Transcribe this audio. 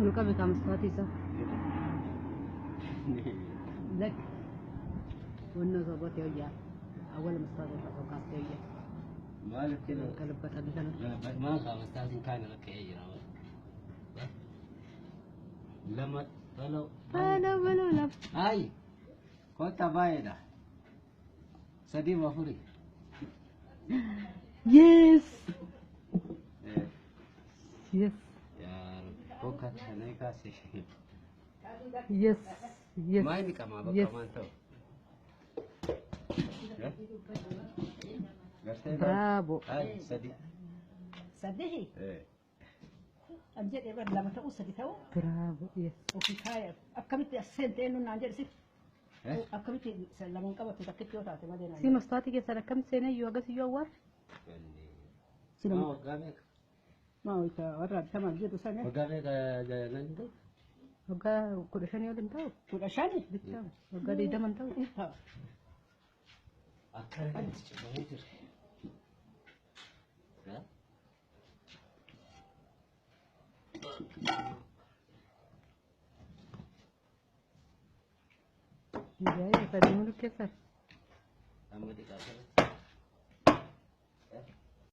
Ol qabe kaa mastaatii isaa. Lakki. Wannoo osoo gootee wayyaa. Awwala mastaatii irraa osoo kaastee wayyaa. Maaliif kenna? Galabbatanii kana. Maal kaa mastaatiin kaan irra ka'ee jira. Lama baloo. Baloo baloo lama. Ayi. Kottaa baay'eedha. Sadii moo afurii? Yes. Yes. Yaa Rabbi. Kokka shanee kaase. Yes. Yes. Maal qamaa bakka Yes. maan ta'u? Gartee Bravo. Ayi sadii. Sadii an jedhee bar lama ta'uu sadi ta'uu Bravo. Yes. ofii kaaya akkamitti as seente eenyuun naan jedhe si akkamitti lamaan qabattu takkitti yoo taate malee naan Si mastaatii keessan akkam seenee iyyuu agas iyyuu awwaar? jedhe. Maa waggaa meeqa? Maa wayita warra bitamaaf jedhu sana Waggaa meeqa nan ta'u? Waggaa 15 ol hin ta'u? 15. Bichaa waggaa 20 hin ta'u? Ta'a. Akkana kanatti cimamee jira. Jaayee sadii mulu keessan. Amma dhiqaa jira.